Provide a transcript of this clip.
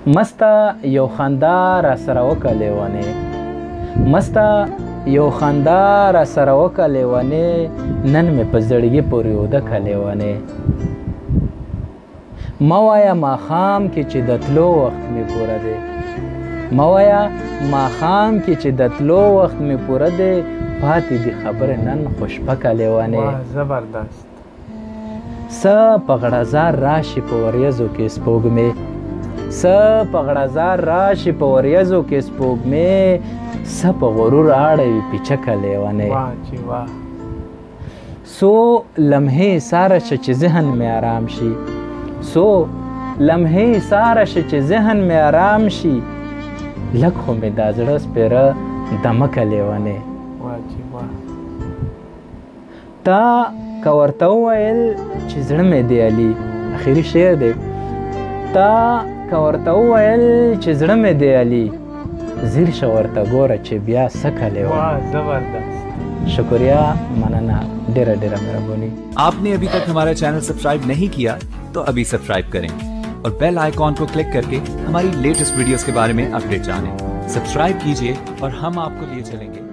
مسته یو خندا را سره وکه لیونې، مسته یو خندا را سره وکه لیونې، نن مې په زړګي پورې اوده که لیونې. مه وایه ماښام کې چې د تلو وخت مې پوره دی، مه وایه ماښام کې چې د تلو وخت مې پوره دی، پاتې دي خبرې نن خو شپه که لیونې. زبردست. څه په غړزار راشي په وریځو کې سپوږمې، څه په غړزار راشي په وریځو کې سپوږمې، څه په غرور اړوي پیچکه لیونې. څو لمحې ساره شه چې ذهن مې آرام شي، څو لمحې ساره شه چې ذهن مې آرام شي، لږ خو مې دا زړه سپېره دمکه لیونې. تا که ورته وویل چې زړه مې دی علي، اخري شعر دی، تا که ورته وویل چې زړه مې دی علي، ځیر شه ورته ګوره چې بیا څه کلی وه. زبردست. شکریہ، مننه، ډیره ډیره مهرباني. आपने अभी तक हमारा चैनल सब्सक्राइब नहीं किया तो अभी सब्सक्राइब करें और बेल आइकॉन को क्लिक करके हमारी लेटेस्ट वीडियोस के बारे में अपडेट जानें। सब्सक्राइब कीजिए और हम आपको लिए चलेंगे।